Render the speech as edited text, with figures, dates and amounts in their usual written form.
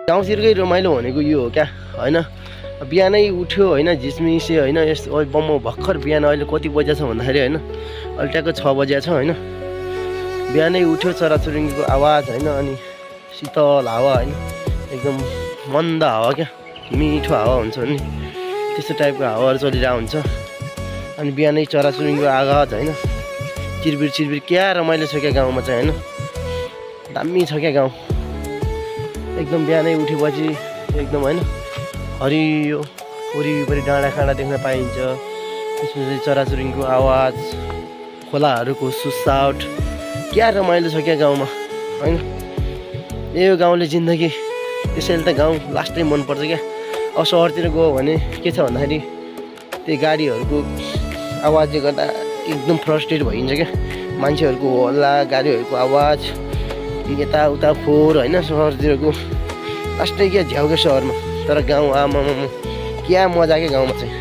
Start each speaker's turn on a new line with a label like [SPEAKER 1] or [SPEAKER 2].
[SPEAKER 1] गाउँतिरकै रमाइलो भनेको यो हो क्या होइन। बिहानै उठ्यो होइन, झिसमिसे होइन, यस बम्म भर्खर बिहान अहिले कति बजे छ भन्दाखेरि होइन, अहिले ट्याक्क 6 बजे छ होइन। बिहानै उठ्यो, चराचुरुङ्गीको आवाज होइन, अनि शीतल हावा होइन, एकदम मन्द हावा क्या, मिठो हावा हुन्छ नि त्यस्तो टाइपको हावाहरू चलिरहेको हुन्छ। अनि बिहानै चराचुरुङ्गीको आवाज होइन, चिरबिर चिरबिर क्या रमाइलो छ क्या गाउँमा चाहिँ होइन, दामी छ क्या गाउँ एकदम। बिहानै उठेपछि एकदम होइन हरियो वरिपरि डाँडाकाँडा देख्न पाइन्छ, त्यसपछि चराचुरुङ्गीको आवाज, खोलाहरूको सुसाउट, क्या रमाइलो छ क्या गाउँमा होइन। यो गाउँले जिन्दगी, त्यसैले त गाउँ लास्टै मनपर्छ क्या। अब सहरतिर गयो भने के छ भन्दाखेरि त्यही गाडीहरूको आवाजले गर्दा एकदम फ्रस्ट्रेट भइन्छ क्या, मान्छेहरूको हल्ला, गाडीहरूको आवाज, यताउता फोहोर होइन, सहरतिरको लास्टै क्या झ्याउ क्या सहरमा। तर गाउँ आमामा क्या मजा क्या गाउँमा चाहिँ।